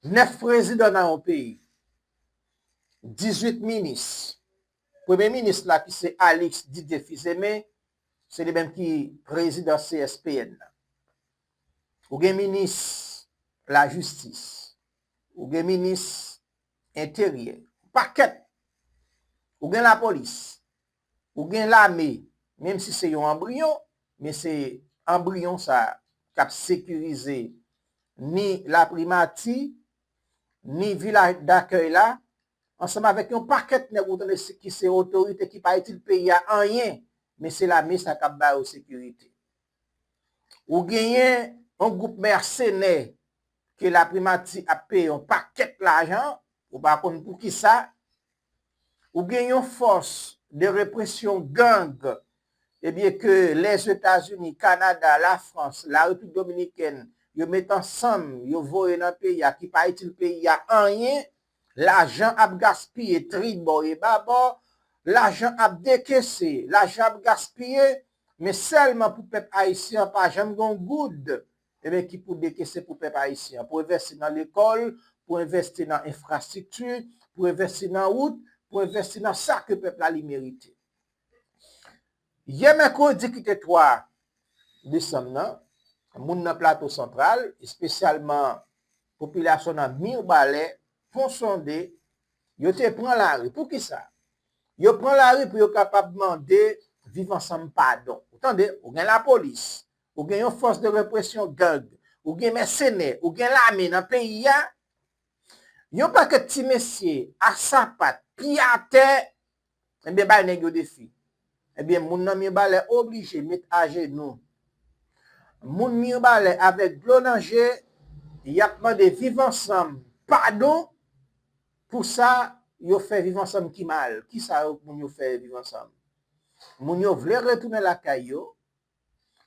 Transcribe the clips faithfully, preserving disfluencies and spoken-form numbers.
nèf prezidan nan yon peyi, dizuit minis. Premye minis la ki se Alix Didier Fils-Aimé, se li menm ki prezidan C S P N nan. Ou gen minis lajistis, ou gen minis enteryè, pakèt. Ou gen lapolis, ou gen lame, menm si se yon anbriyon, men se anbriyon sa k ap sekirize ni laprimati, ni vilaj dakèy la, ansanm avèk yon pakèt nèg ou tande ki se otorite ki pa itil peyi a anyen, men se lame sa k ap ba yo sekirite. Ou genyen yon gwoup mèsenè ke laprimati ap peye yon pakèt lajan, ou pa konn poukisa. Ou gen yon fòs de represyon gang, ebyen ke Lèzetazini, Kanada, Lafrans, Larepiblik Dominikèn, yo met ansanm, yo voye nan peyi a, ki pa itil peyi a anyen, lajan ap gaspiye tribò e babò, lajan ap dekese, lajan ap gaspiye, men sèlman pou pèp ayisyen an pa janm gen yon goud, ebyen, ki pou dekese pou pèp ayisyen an, pou envèsti nan lekòl, pou envèsti nan enfrastrikti, pou envèsti nan wout, pou envèsti nan sa ke pèp la li merite. Yè mèkredi ki te twa desanm nan, moun nan Plato Santral, espesyalman popilasyon nan Mibalè, Pon Sonde, yo te pran lari. Poukisa? Yo pran lari pou yo kapab mande Viv Ansanm padon. Ou tande, ou gen lapolis, ou gen yon fòs de represyon gang, ou gen mèsenè, ou gen lame nan peyi a. Yon pakèt ti mesye a sapat, pye atè, ebyen, bay nèg yo defi. Ebyen, moun nan Mibalè oblije met ajenou. Moun Mibalè avèk dlo nan je, y ap mande Viv Ansanm padon pou sa yo fè Viv Ansanm ki mal. Kisa yo, moun yo fè Viv Ansanm? Moun yo vle retounen lakay yo.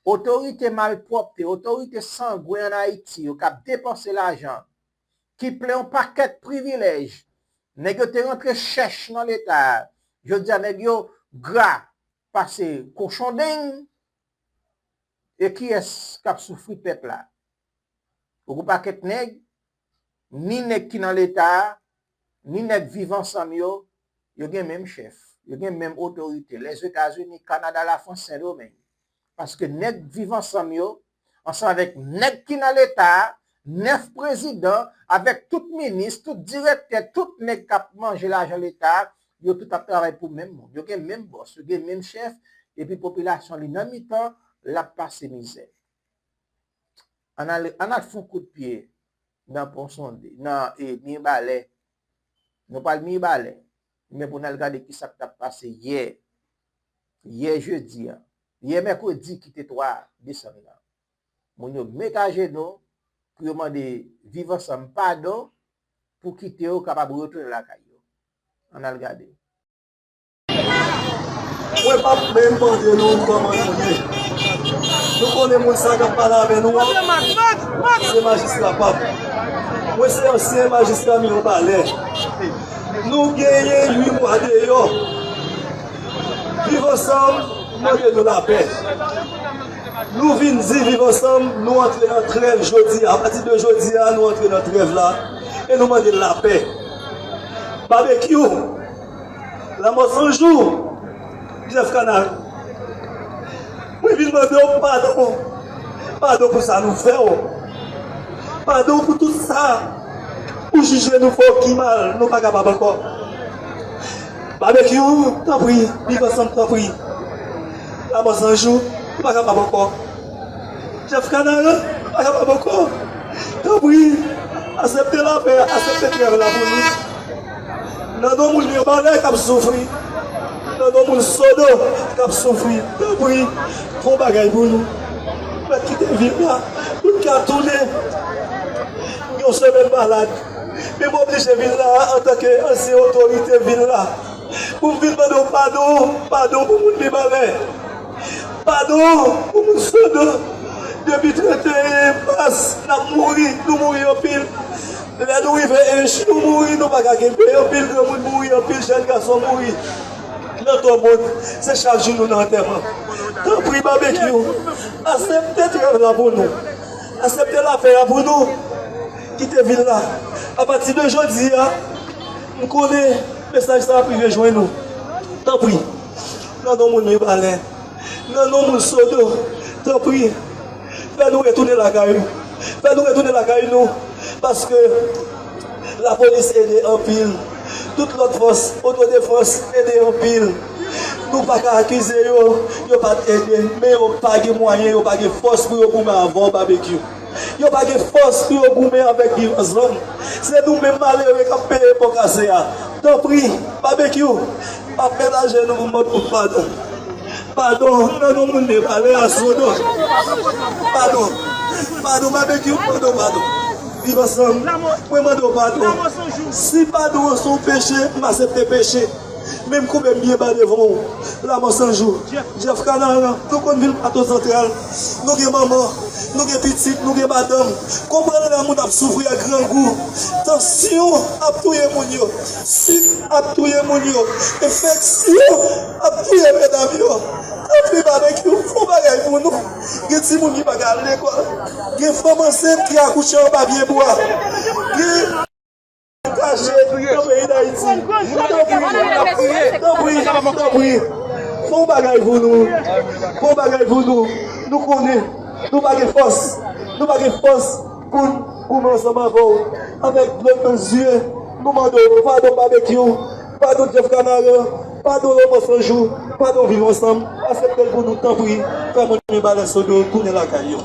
Otorite malpwòpte, otorite sangwen ann Ayiti yo k ap depanse lajan, ki plen yon pakèt privilèj. Nèg yo te rantre chèch nan Leta a. Jodi a, nèg yo gra pase kochondeng. E kiyès k ap soufri pèp la? Ou gon pakèt nèg, ni nèg ki nan Leta a, ni nèg Viv Ansanm yo, yo gen menm chèf, yo gen menm otorite, Lèzetazini, Kanada, Lafrans, Sendomeng. Paske nèg Viv Ansanm yo, ansanm avèk nèg ki nan Leta a, nèf prezidan, avèk tout minis, tout direktè, tout nèg k ap manje lajan Leta a, yo tout ap travay pou menm moun. Yo gen menm bòs, yo gen menm chèf, epi popilasyon li nan mitan, l ap pase mizè. Ann al, ann al fè yon kout pye nan Pon Sonde, nan, e, Mibalè. Nou pral Mibalè. Men pou n al gade kisa k t ap pase yè. Yè jedi a. Yè mèkredi ki te twa desanm nan. Moun yo met ajenou pou yo mande Viv Ansanm padon pou kite yo kapab retounen lakay yo. Ann al gade. Mwen p ap menm mande nou kòman nou ye. Nou konnen moun sa k ap pale avè nou an, se majistra Pap. Mwen se ansyen majistra Mibalè. Nou genyen uit mwa deyò. Viv Ansanm mande nou lapè. Nou vin di Viv Ansanm, nou antre nan trèv jodi a. Apati de jodi a, nou antre nan trèv la e nou mande lapè. Babekyou, Lanmò San Jou, Jeff Canal, mwen vin mande w padon. Padon pou sa nou fè w. Padon pou tout sa ou jije nou fè w ki mal, nou pa kapab ankò. Babekyou, tanpri, Viv Ansanm, tanpri. Lanmò San Jou, nou pa kapab ankò. Jeff Canal, nou pa kapab ankò. Tanpri, aksepte lapè, aksepte trèv la pou nou. Nan non moun Mibalè k ap soufri, nan non moun Sodo k ap soufri, tanpri, fè yon bagay pou nou. Mèt kite vil la pou n ka tounen. M gen yon semèn malad, men m oblije vin la a antanke ansyen otorite vil la pou m vin mande w padon, padon pou moun Mibalè. Padon pou moun Sodo. Depi trannteyen mas, n ap mouri, nou mouri anpil. Lè nou rive Ench, nou mouri, nou pa ka kenbe. Anpil granmoun mouri, anpil jèn gason mouri. Nan Tòmod, se chak jou nou nan antèman. Tanpri, Babekyou, aksepte trèv la pou nou. Aksepte lapè a pou nou. Kite vil la. Apati de jodi a, m konnen mesaj sa ap rive jwenn ou. Tanpri, nan non moun Mibalè, nan non moun Sodo, tanpri, fè nou retounen lakay nou. Fè nou retounen lakay nou, paske lapolis ede anpil. Tout lòt fòs, otodefans ede anpil. Nou pa ka akize yo, yo pa t ede, men yo pa gen mwayen, yo pa gen fòs pou yo goumen avè w, Babekyou. Yo pa gen fòs pou yo goumen avèk Viv Ansanm. Se nou menm malere k ap peye pò kase a. Tanpri, Babekyou, m ap met ajenou pou m mande w padon. Padon, nan non moun Mibalè a, Sodo. Padon. Padon, Babekyou, padon, padon. Viv Ansanm, mwen mande w padon. Si padon an se yon peche, m aksepte peche. Men m koube m byen ba devan w. Lanmò San Jou, Jeff Kanaran, nou konn vil Plato Santral. Nou gen manman, nou gen pitit, nou gen madanm. Konprann lè moun ap soufri ak grangou. Tansyon ap touye moun yo. Sik ap touye moun yo. Enfeksyon ap touye medam yo. Tanpri, Babekyou, fè yon bagay pou nou. Gen timoun ki pa ka al lekòl. Gen fanm ansent ki akouche anba pye bwa. Gen kache nan peyi Dayiti. Tanpri, tanpri, tanpri. Fè yon bagay pou nou. Fè yon bagay pou nou. Nou konnen nou pa gen fòs. Nou pa gen fòs pou n goumen ansanm avè w. Avèk dlo nan zye, nou mande w padon, Babekyou, padon, Jeff Kanaran, padon, Lanmò San Jou, padon, Viv Ansanm. Aksepte l pou nou, tanpri. Fè moun Mibalè, Sodo tounen lakay yo.